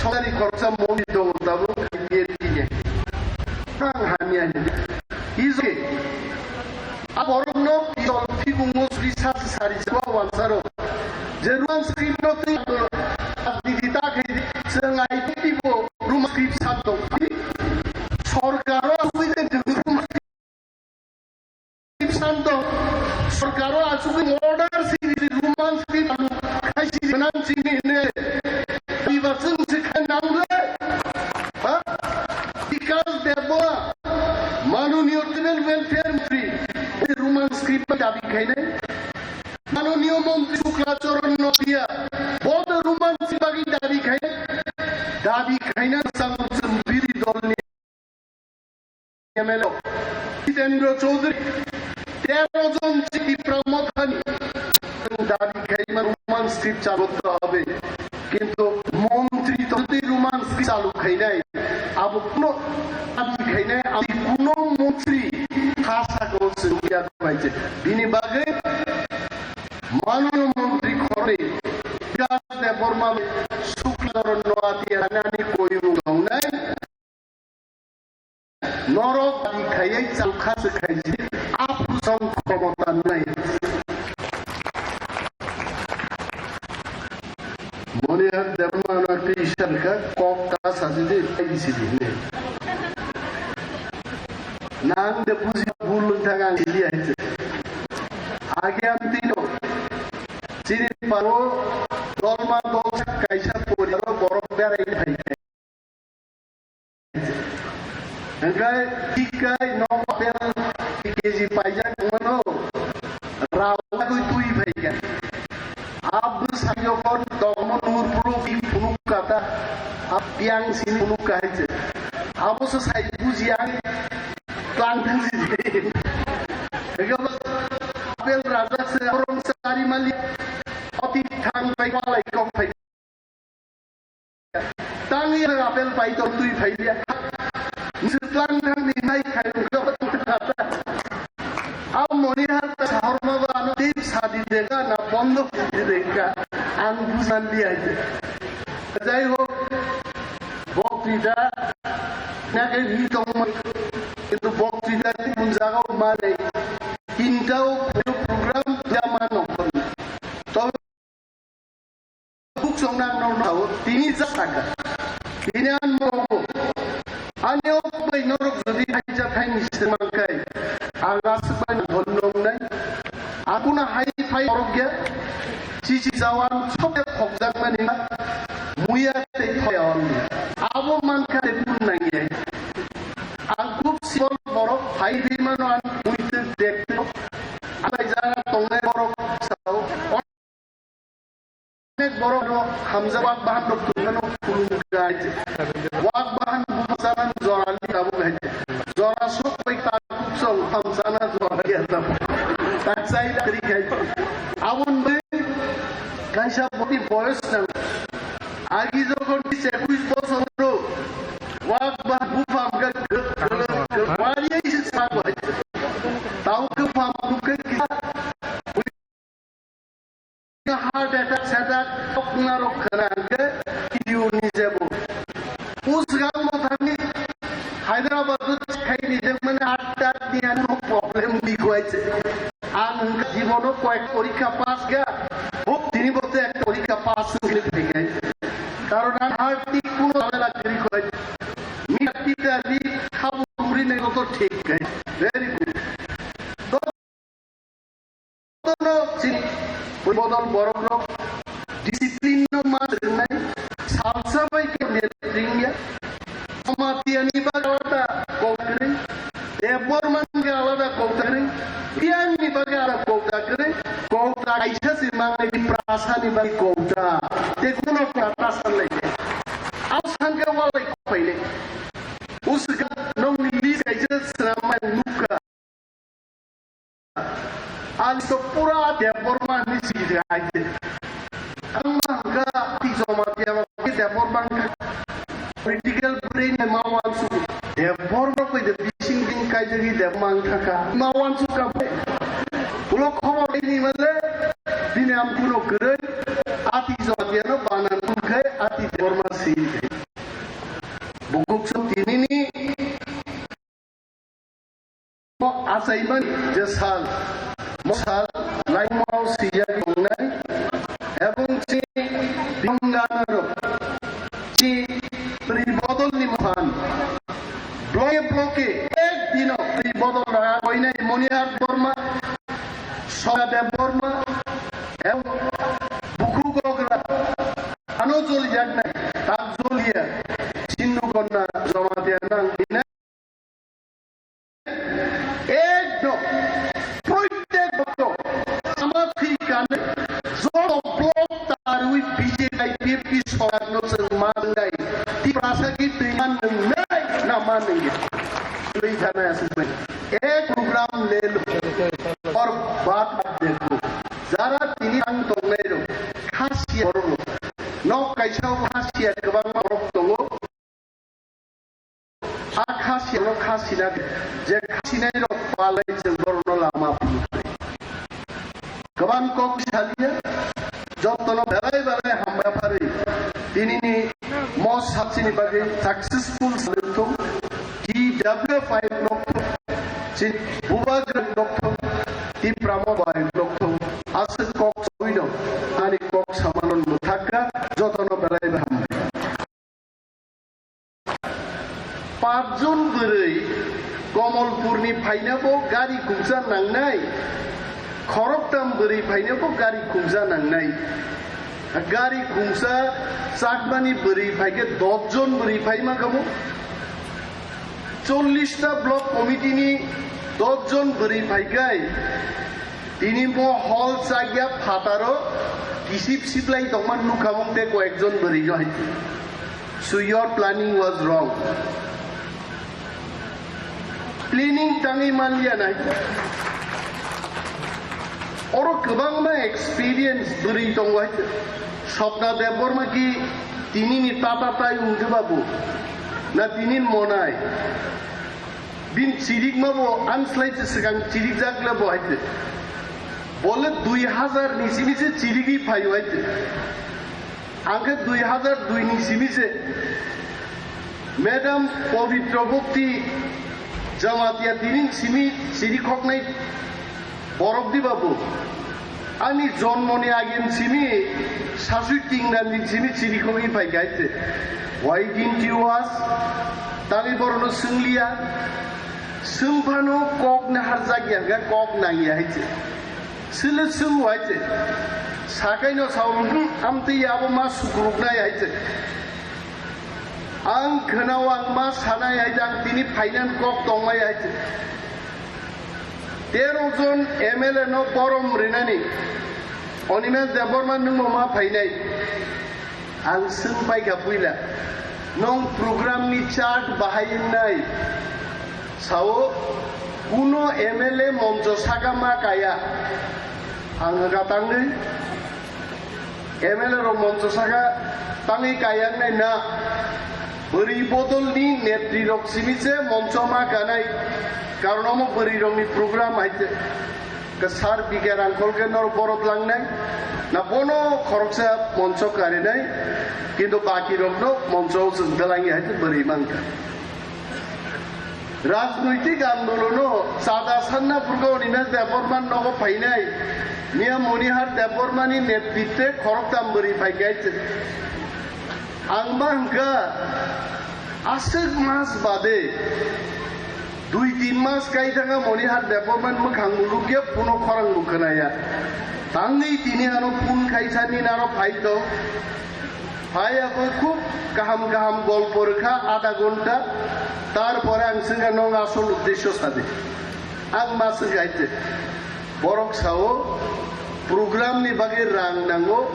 songari khoroksa moni tongo tabuk I P F T ni. Ang hamya ni. Ijoke. A borokno pistol phikungo suri sa sari sa wansaro. Je Roman script no twi didi ta khai chwng I P F T bo Roman script sa tong. Sorkaro asugwi de Roman Santo, sorkaro asugwi order siri Roman script alu khai siri nan sini ne. Iba chwng se khan nang le. Ha? Bikas Debbarma, Manoniyo Tribal Welfare Mantri, Roman script dabi khainai. Manoniyo Mantri Shukla Charan Noatia, bodo Roman script dabi khainai. Dabi khaina sang chwng biri dolni M L A Jitendra Chaudhary, তেরো জন Tipra Mothani dabi khaima Roman script chalu korte hobe. Kintu montri to jodi Roman script chalu khainai, abo kuno dabi khainai, abo kuno montri ha saka o chwng ya bai je. Bini bagwi Manoniyo montri khoroknwi, Bikas ka kok ta sa jodi pai di sidi ne. Nang de buji bul wng thang ang sidi ai se. Age ang tino. Chini paro dolma dol kaisa pori aro borok berai phai. Hingke tikai nok apel K G paijak mano, rao tui tui phaikha. Abo sai jokhon tongmo nur puro ki phunuk kata, ap piang sini phunuk kahai se. Abo se sai buji ang tlang thang si. Hingke apel rajak se orang sari mali, oti thang pai walai kok pai. Tang ya apel pai to tui phai dia. Nisi tlang thang ni nai khai ung ka. Abo moni har ta sahor ma ba ano tip sadi dega na bondo di dega. Ang busan dia aja. Jai ho. Bok tui da. Na ke ni tong ma. Itu bok tui da ni mun jaga ma nei. Tinta o program dia ma no. To Buk song nang nang nang tini ja saka. Tini an mo. Ani o bai norok jodi hai ja thai ni se mangkai. Ang asuk bai nang hon nong nai. Aku na hai phai norok ya. Chichi jawan sob ya khokjak mani. Muya te thoya on. Abo mangka te pun nang ya. Ang kub sibol borok hai bimano an muite dekte. Ang bai jana tongnai borok sao. Onek borok no hamjak wak bahan rok tongmano khulumkha hai se. Wak bahan bubachanan jorani tabuk hai se. Jora sok bai ta kuksong hamjana jora ya tabuk. Tak sai da kri khai se. Abon bai kaisa boni boyos nang. Agi jokhon ki ekush bosor ro wak bahan bufam ga wari se sa bai. Tau ke pam ke kisa Heart attack, attack, tokna rok khana hwnkhe T U ni jebo. Usgang mo thani Hyderabad o khai ni jeng mane heart attack ni ano problem di kwai se. Ang hwnkhe jibono koyek porikha pass ga, hok tini bo to ek porikha pass wngwi thaikai. Karon ang heart ni kuno jhamela kwrwi kwai. Mi tita di khabu ri ne to thik kai. Very good. Jotono chini bodol borok rok discipline no ma ringnai salsa bai ke ringya. Jamatia ni bagwi alada kok kwrwi, Debbarma ni bagwi alada kok kwrwi, Reang ni bagwi alada kok kwrwi, kok kaisa si mangnai Tiprasa ni bagwi kok da. Te kuno kok ta sanlai. Au sangke walai kok paile. Usga nong ni list kaisa sramai nukha. Ang to pura Debbarma ni sigi de aite. Ang ma hwnkha ti joma tiya ma ki Debbarma hwnkha political brain ma wansu. Debbarma koi de bising ding kai jagi Debbarma hwnkha ka. Ma wansu ka bai. Ulo khobor ni male bini am kuno kwrwi ati joma tiya no banan hwnkhe ati Debbarma si. Bukuk so tinini Achaimani je sal, mo sal laimao siyagi tongnai, ebong chini binganarok, chini bodolni mophan, bloke bloke ek dino bodol raga koinai Monihar Borma, Soga Deb Borma, ebong Bukhu Gogra, ano jolijaknai, tak joliya, Sindhu Konna Jamatia nang hinai. Ekdom proitek bokto ama thwi kane joto block tarwi B J P I P F T sorkar no chwng ma wngnai. Tiprasa ki twi ma nwngnai na ma nwngnai. Twi thana aswk bai. Ek program le lo. Or baat dekho. Jara tini ang tongnai rok. Khasiya borok rok. Nok kaisa o khasiya kwbangma borok tongo. A khasiyano khasina je khasinai rok palai chwng borokno lama phunuknai. Kwbang kok saliya, jotono belai belai hambai pharwi tinini mo sakchini bagwi successful salwkthung, T W F I nokthung, chini bubagra nokthung, Tipra mo bai nokthung, aswk kok sawi no ani kok samano mwthakha, jotono belai belai hambai. Phaina bo gari khungsa nangnai, khoroktam bwrwi phaina bo gari khungsa nangnai. Gari khungsa chakmani bwrwi phaikhe dos jon bwrwi phai mankha bo. Chollish ta block committee ni dos jon bwrwi phaikhai, tini bo hall chakya phataro kisip siplai tongma nukha mung tei koyek jon bwrwi no hai. So your planning was wrong. Planning tangwi manliya nai. Oro kwbangma experience bwrwi tongo hai. Swapna Debbarma ki tinini tata tai wngkhe babu. Na tinin monai. Bin chirikma bo ang slai se swkang chirikjak le bo hai. Bole dui hazar ni simi se chirigwi phaio hai. Ang khe dui hazar dui ni simi se Madam Pabitra Bhakti Jamatia tinin simi chirikhoknai borok di babu. Ani jonmoni agen simi sasui tingrani simi chirikhogwi phaikha hai se. Why didn't you ask? Tangwi borokno swngliya. Swngphano kok naharjakya hwnkhe kok nangya hai se. Sile swng hai se. Sakaino sao, "Hmm, amtwi abo ma sukruknai," hai se. Ang khwnao ang ma sanai hai se, ang tini finance kok tongmai hai se. Tero jon M L A no borom rinani. Animesh Debbarma nwngbo ma phainai. Ang swng paikha puila, "Nwng program ni chart bahai wngnai?" Sao, "Kuno M L A moncho saka ma kaya." Ang hwnkha tangwi, "M L A rok moncho saka tangwi kaya wngnai na? Bwrwi bodol ni netri rok simi se moncho ma kanai, karon omo bwrwi rok ni program hai se." Kwsar bikhe rangkhol khe norok borok langnai, na bono khoroksa moncho karinai, kintu baki rokno moncho o chwng twlangya hai bwrwi mankha. Rajnoitik andolono chada sanna purkha Animesh Debbarma nogo phainai, Miya Monihar Debbarmani netritwe khoroktham bwrwi phaikha hai. Ang ma hwnkha, aswk mas bade, dui tin mas kai thangkha Monihar Debbarmani mwkhang bo nukya, phone o khorang bo khwnaya. Tangwi tini ano phone khaisa nini aro phai tong. Phai agwi khub kaham kaham golpo rwkha adha ghonta. Tarpore ang swngkha, "Nwng asol uddesyo sadi." Ang ma swngkha hai se. Borok sao, "Program ni bagwi rang nango,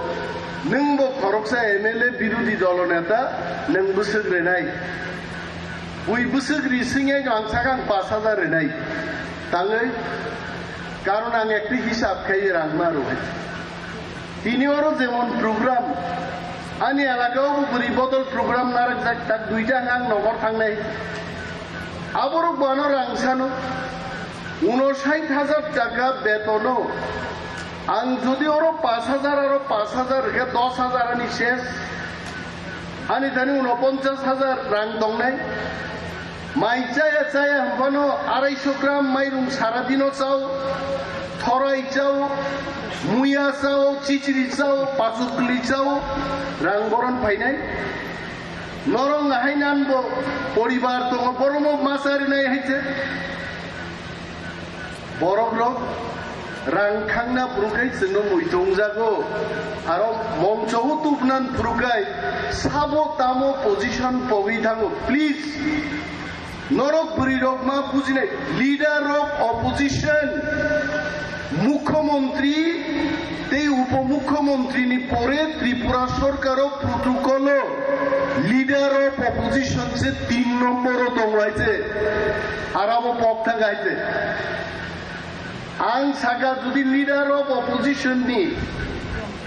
nwng bo khoroksa M L A birodhi dolo neta, nwng bwswk rinai?" Bui bwswk ri swngya ang sakha ang pash hajar rinai. Tangwi, karon ang ekti hisab khai rang ma rw hai. Tini oro jemon program, ani elaka o bo bwrwi bodol program narwkjak, tak duita ang nokor thangnai. Aborok bo ano rang sano. Unosait hajar taka betono ang jodi oro pash hajar aro pash hajar rwkhe dos hajar ani ses. Ani thani unoponchas hajar rang tongnai. Mai chaya chaya hwnphano araisho gram mairung sara dino chao, thorai chao, muya chao, chichiri chao, pachukli chao, rang boron phainai. Norok nahai nan bo poribar tongo, borokno ma charinai hai se. Borok rok rang khangna phuru khai chwngno mui tongjago. Aro moncho o tubnan phuru khai sabo tamo position pogwi thango. Please, norok bwrwi rok ma bujinai. Leader of opposition, Mukhyamantri tei Upomukhyamantri ni pore Tripura sorkar o protocol o leader of opposition se tin nombor o tongo hai se. Arabo pok thang hai se. Ang saka jodi leader of opposition ni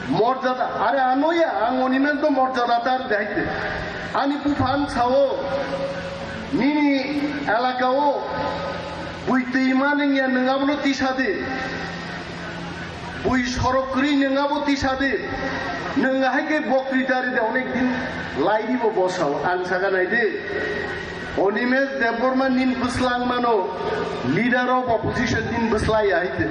morjada, are anoya ang Animesh no morjada tar daite. Ani buphan sao nini elaka o bui twi ma nengya nwng abono tisa di. Bui sorok kwrwi nwng abo tisa di. Nwng hai khe bokri dari de onek din lai di bo bosao. Ang saka nai di. Animesh Debbarma nin bwslang mano, leader of opposition nin bwslai ya hai te.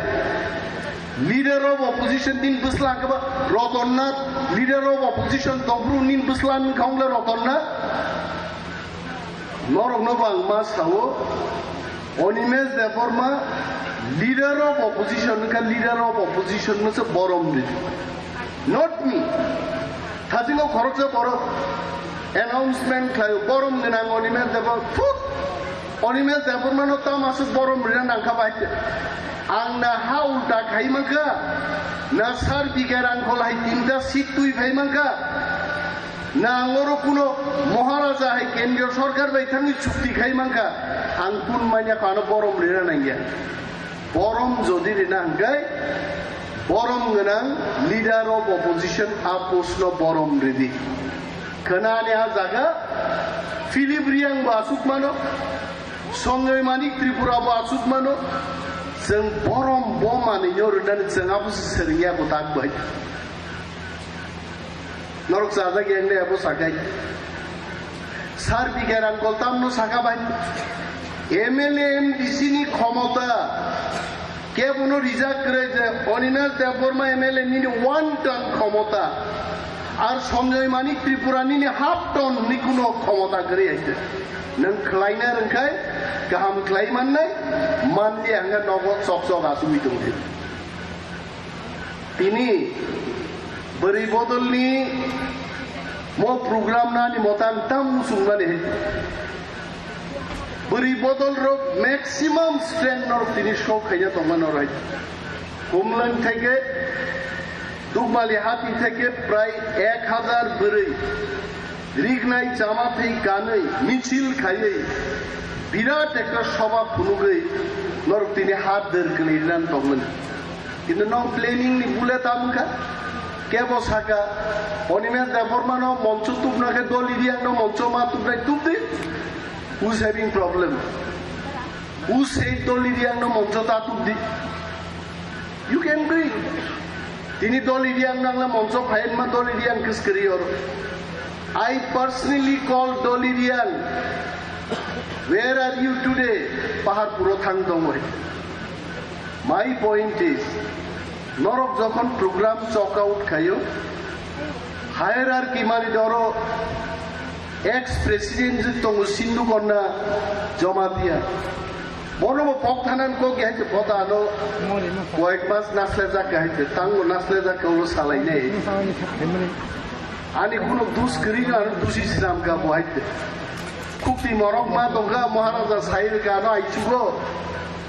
Leader of opposition nin bwslang khe ba Roton Nath, leader of opposition tongphuru nin bwslang kha wng le Roton Nath. Norok no bo ang ma sao, Animesh Debbarma, leader of opposition, ka leader of opposition no se borom di. Not me. Thajingo khoroksa borok announcement khlaio, borom gwnang Animesh Debbarma. Thut! Animesh Debbarma no tamo aswk borom rina nangkha bai. Ang na ha ulta khai mankha, na sar bigha rang kholai tinta seat twi phai mankha. Na ang oro kuno Maharaja hai kendriyo sorkar bai thangwi chukti khai mankha, ang kun manya kho ano borom rina nangya. Borom jodi rina hwnkhe, borom gwnang leader of opposition a post no borom ridi. Khwnani a jaga Philip Riyang bo aswk mano, Sanjoy Manik Tripura bo aswk mano, chwng borom bo manwi no rwnani chwng abo se swrwngya bo tak bai. Norok chajak yang de abo sakai. Sar bigha rang kol tamno saka bai. M L A, M D C ni khomota kebono rijak kwrwi je Animesh Debbarma M L A nini one ton khomota. Ar Sanjoy Manik Tripura nini half ton ni kuno khomota kwrwi hai se. Nwng khlaina rwngkhai kaham khlai mannai, manliya hwnga nogo chok chok asugwi tongdi. Tini bwrwi bodolni mo program nani motang tam muchungmani hai. Bwrwi bodol rok maximum strength norok tini show khaina tongma norok hai. Kumlang theke Dukmali hati theke prai ek hazar bwrwi rignai chama thwi kanwi michil khaiwi birat ekta soba phunugwi norok tini hat der kwlwi ran tongmani. Kintu nong planning ni bule tam wngkha. Kebo saka, Animesh Debbarma no moncho tubna khe Dolly Reang no moncho ma tubnai tubdi. Who's having problem? Who said Dolly Reang no moncho ta tubdi? You can bring. Tini Dolly Reang nangla moncho phayen ma Dolly Reang kiskiri or. I personally called Dolly Reang. Where are you today? Paharpuro thang tongoi. My point is, norok jokhon program chok out khayo, hierarchy mani doro ex president je tongo Sindhu Konna Jamatia. Bono bo pok thanan kok ya je bota ano koyek mas nasle jak ya je tango nasle jak ulo salai nei. Ani kuno dus kri ano dusi sinam ka bo hai. Kukti morok ma tongkha, Maharaja sai rwkha ano aichugo.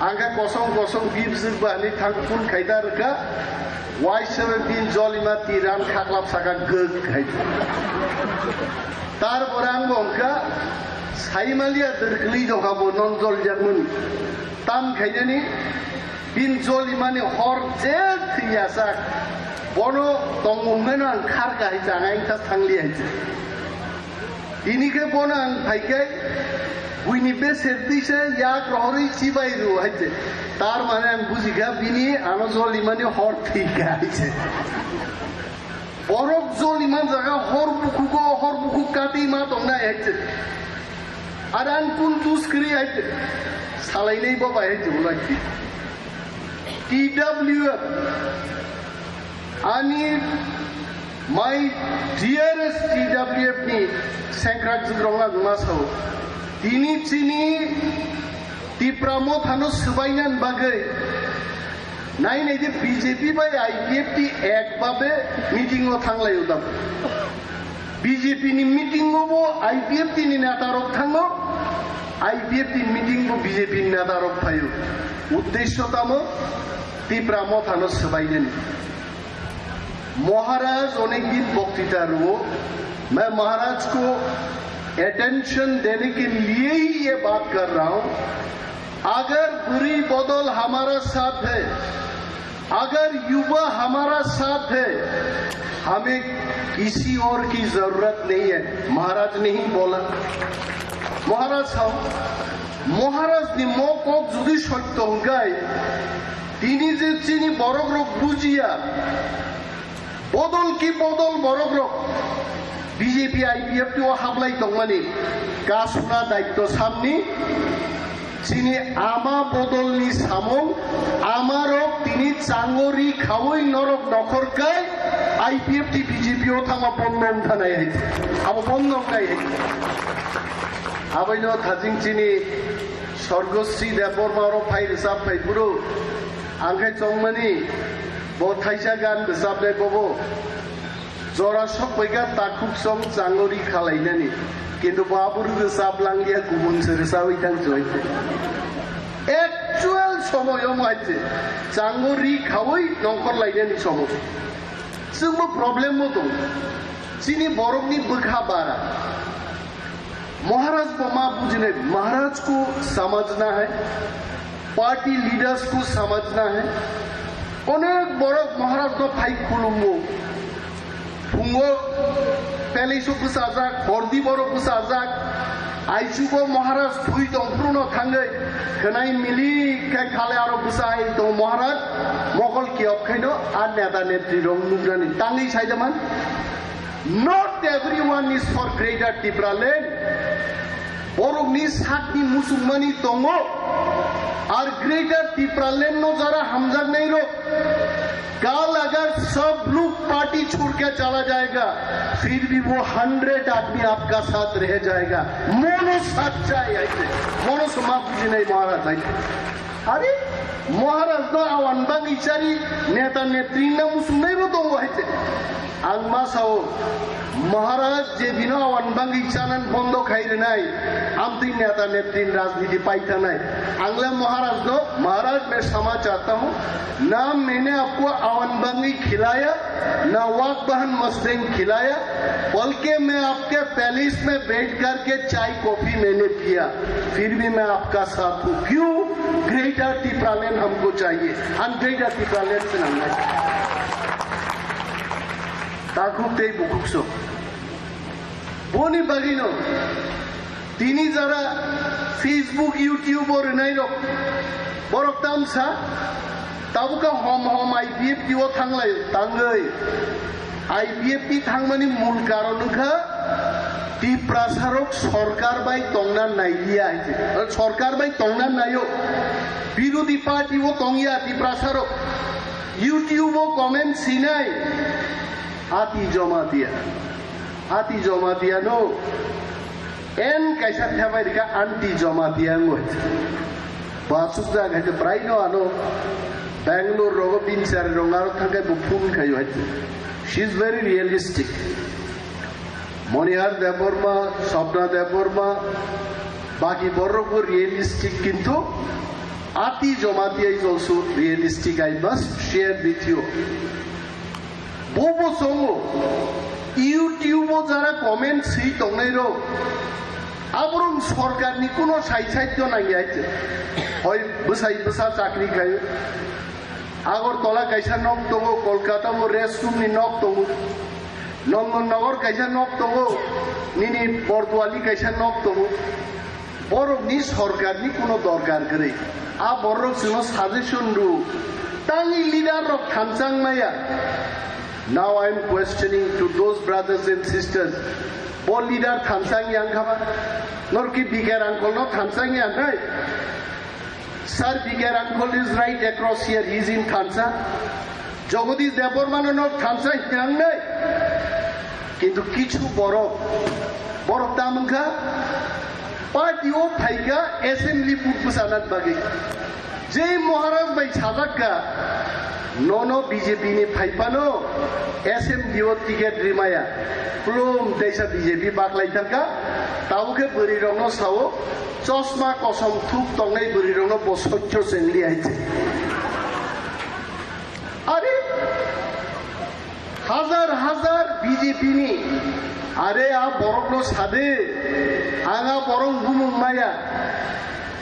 Angkha kosong kosong bibswk ba hinwi thang phun khaida rwkha. Waisaba bin jolima tiran khaklap saka gwk hai. Tar pore ang bo wngkha, saimaliya dwrkli jokha bo non joljakmani. Tam khainani bin jolimani hor je thwiyasak. Bono tongmungmano ang kharka hai chang ang ta thangli hai. Tini khe bono ang phai khe buini beser twi se yak rohorwi chibai rw hai se. Tar mane ang buji kha bini ano jolimani hor thwi kha hai se. Borok joliman jaga hor bukhugo hor bukhuk kati ma tongnai hai se. Ar ang kun dus kwrwi hai se. Salainai bo bai hai se ulai se. T W F ani My dearest T W F ni sengkrak jikrok ang ma sao. Tini chini Tipra Motha no swbainani bagwi nai nai de B J P bai I P F T ek babe meeting o thanglai o da. B J P ni meeting o bo I P F T ni neta rok thango, I P F T ni meeting bo B J P ni neta rok phaio. Uddesho tamo Tipra Motha no swbainani. महाराज अनेक दिन वक्तृता रुओ, मैं महाराज को अटेंशन देने के लिए ही ये बात कर रहा हूं। अगर बुरी बदल हमारा साथ है, अगर युवा हमारा साथ है, हमें किसी और की जरूरत नहीं है, महाराज ने ही बोला। महाराज हम, महाराज ने मो को जुदी सत्य होंगे, Tini je chini borok rok bujiya, bodol ki bodol borok rok B J P I P F T o hablai tongmani kasuna daitto samni chini ama bodolni samung ama rok tini changori khaui norok nokhor kai I P F T B J P o thangma bondo wngkha nai hai abo bondo wngkha hai abaino thajing chini Sorgosri Debbarma oro phai rwchap phai bwrw. Ang khe chongmani bo thaisa gan rwchapnai bobo. Jora sokpaikha takhuk song chango ri khalainani. Kintu bo abo rwchap langya, kubun se rwchawi thang choi. Actual somoyo maitse chango ri khawi nongkhor lainani somo. Chwngbo problem bo tong. Chini borokni bwkha bara. महाराज को माँ बुझने, महाराज को समझना है, party leaders को समझना है। अनेक बड़क महाराज को भाई खुलुमो। फुंगो palace o bwsajak, hordi boro bwsajak, aichugo Maharaj thui tongphruno thangwi khwnai mili khe khale aro bwsai tong Maharaj mokol kiyok khaino a neta netri rok nuknani tangwi saidaman. Not everyone is for Greater Tipraland. Borokni sakni musukmani tongo. Ar Greater Tipraland no jara hamjaknai rok, कल अगर सब लोग पार्टी छोड़ के चला जाएगा, फिर भी वो हंड्रेड आदमी आपका साथ रह जाएगा। Mono sachai aite, mono soma bujinai Maharaj aite. Are, Maharaj no awan bangwi chari neta netri na musungnai bo tongo aite. Ang ma sao, Maharaj je dino awan bangwi chanan bondo khai rwnai, amtwi neta netri rajniti paithanai. Ang le महाराज no, महाराज मैं क्षमा चाहता हूँ, ना मैंने आपको आवन बंगी खिलाया, ना वाक बहन मस्तेंग खिलाया, बल्कि मैं आपके पैलेस में बैठ करके चाय कॉफी मैंने पिया, फिर भी मैं आपका साथ हूँ। क्यों? ग्रेटर टिप्रालैंड हमको चाहिए, हम ग्रेटर टिप्रालैंड से नंगा। Takhuk tei bukhuk sok. Boni bagino tini jara Facebook, YouTube o rwnai rok, borok tamsa tabukha hom hom I P F T o thanglai tangwi. I P F T thangmani mul karon wngkha Tiprasarok sorkar bai tongna nailiya hai se. Sorkar bai tongna naio. Birodhi party o tongya Tiprasarok. YouTube o comment sinai. Ati Jamatia. Ati Jamatia no. En kaisa thebai rika anti Jamatia ngo. Basuk jaga hai prai no ano. Bangalore rogo bin sari rong aro thakai bo phone khayo hai. She is very realistic. Monihar Debbarma, Swapna Debbarma, baki borok bo realistic kintu Ati Jamatia is also realistic, I must share with you. Bobo songo, YouTube o jara comment swi tongnai rok, aborok sorkar ni kuno sai sai to nang ya. Hoi bwsai bwsa chakri khai. Agartala kaisa nok tongo, Kolkata o restroom ni nok tongo, Nandannagar kaisa nok tongo, nini Bordwali kaisa nok tongo. Borokni sorkarni kuno dorkar kwrwi. A borok chwngno suggestion rw. Tangwi leader rok thanchang maya. Now I am questioning to those brothers and sisters. Bo leader thanchang yang khaba? Norki bikar angkol no thanchang yang hai? Sir, Bikar uncle is right across here, he is in Thansa. Jagadish Debbarma no Thansa hinangnai. Kintu kichu borok, borok tamungkha, party o phaikha assembly vote bwsana bagwi. Jei Maharaj bai sajakka, nono B J P ni phaiphano assembly o ticket rimaya. Plum teisa B J P baklai thangkha, tabukhe bwrwi rokno sao, Chosma kosom thuk tongnai bwrwi rokno bo sotyo chengli hai se. Are hazar hazar B J P ni, are a borok no sade, ang a borok bumung maya,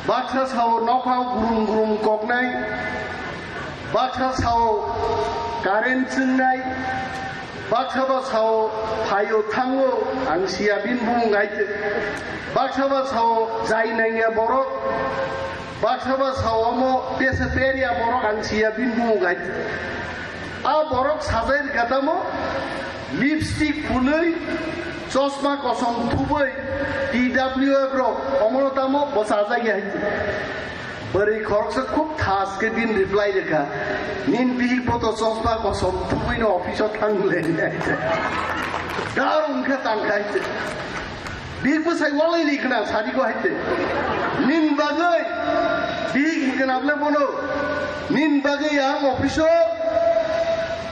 baksa sao nokha gurum gurum koknai, baksa sao current chwngnai, Baksa ba sao phaio thango, ang siya bini bumung hai se. Baksa ba sao jai nangya borok. Baksa ba sao omo tesa perya borok, ang siya bini bumung hai se. A borok sajai rwkha tamo lipstick phulwi, chosma kosom thubwi, T W F rok omono tamo bo sajai hai se. Bwrwi khoroksa khub thas khe bini reply rwkha, "Nini bihik bo to chosma kosom thumwi no office o thang le," hinwi hai se. Dar wngkha tang khai se. Bihik bwsai walai ni khna sari ko hai se. Nin bagwi bihik hwnkhe nable bono. Nin bagwi ang office-o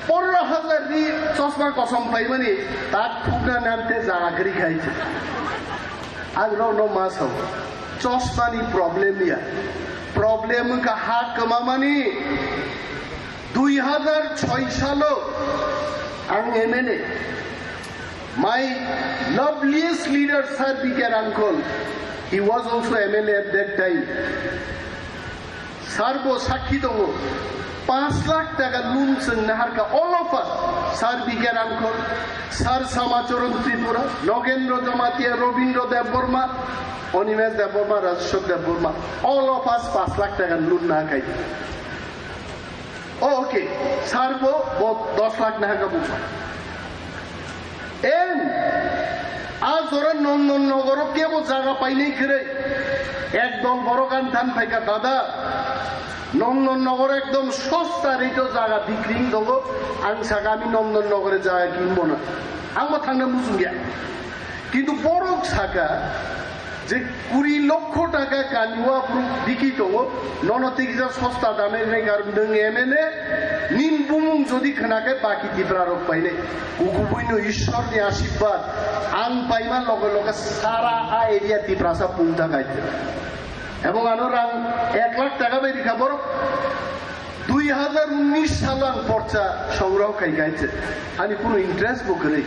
pondro hajar ni chosma kosom paimani tak thukna nante jaga kwrwi khai. Ang rokno ma sao, chosmani problem ya. Problem wngkha ha kwmamani. Dui hazar choi salo ang M L A. My loveliest leader, Sir B K Rangkhol, he was also M L A at that time. Sir bo sakhi tongo, panch lakh taka loan chwng naharkha, all of us, Sir B K Rangkhol, Sir Samacharan Tripura, Nogendra Jamatia, Robindra Debbarma, Animesh Debbarma, Rajeshwar Debbarma, all of us panch lakh taka loan naharkha. Oh, okay. Sir bo, bo dos lakh naharkha buphang. En, a jora Nondan Nogoro kebo jaga painai kwrwi. Ek dol borok ani than phaikha, "Dada, Nondan Nogoro ekdom sosta rate-o jaga bikri wng tongo. Ang saka ami Nondan Nogore jaga kinbo na." Ang bo thangna muchung ya. Kintu borok saka, je kuri lokho taka kaniwa phuru biki tongo, nono tikisa sosta dame rwnai karon nwng M L A, nin bumung jodi khna khe baki Tipra rok painai. Kukubuino Ishwar ni ashirbad ang paima loge loge sara a area Tiprasa pungta kaitor. Ebong ano rang ek lakh taka bai rikha borok. Dui hazar unnish salo ang porcha songroho khai kaitor. Ani kuno interest bo kwrwi.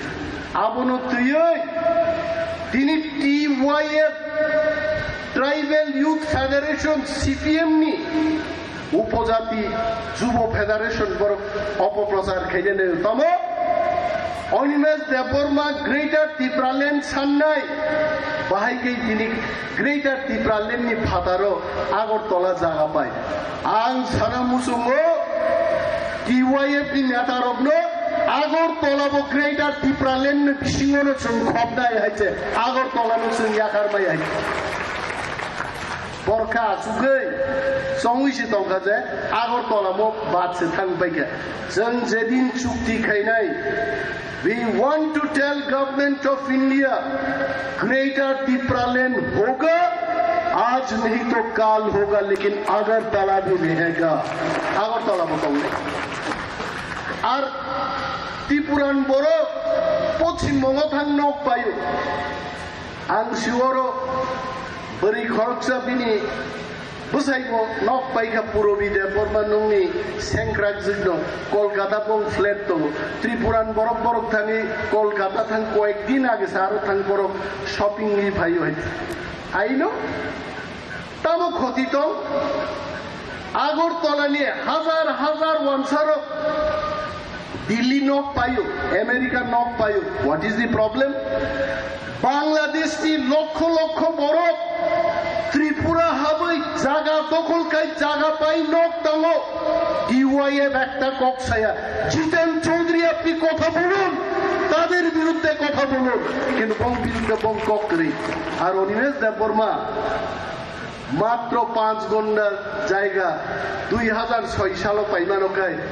Abono twiwi tini T Y F, Tribal Youth Federation, C P M ni, Upojati Jubo Federation borok opoprochar khainani tamo. Animesh Debbarma Greater Tipraland sannai, bahai khe tini Greater Tipraland ni phataro Agartala jaga pai. Ang sana muchungo T Y F ni neta rokno Agartala bo Greater Tipraland ni bisingo no chwng khopnai hai se, Agartala no chwng yakar mai hai. Borkha asugwi chongwi se tongkha je Agartala mo bad se thang paikha. Chwng jedin chukti khainai, we want to tell Government of India, Greater Tipraland hoga, aaj nahi to kal hoga, lekin Agartala bhi rahega. Agartala bo tongnai. Ar Tipuran borok Pochim Bongo thang nok paio. Ang sioro bwrwi khoroksa bini bwsaibo nok paikha Purabi Debbarma nungni sengkrak jwkno Kolkata bong flat tongo. Tripuran borok borok thangwi Kolkata thang koyek din age sa aro thang borok shopping ni phaio hai. Aino tamo khoti tong? Agartala ni hazar hazar wansarok Delhi nok paio, America nok paio. What is the problem? Bangladesh ni lokho lokho borok Tripura habwi jaga dokhol khai jaga pai nok tango. D Y F ekta kok saya. Jitan Chaudhary apni kotha bolun, tader biruddhe kotha bolun. Kintu bong biruddhe bong kok kwrwi. Ar Animesh Debbarma matro panch gonda jaiga dui hazar soi salo paimano khai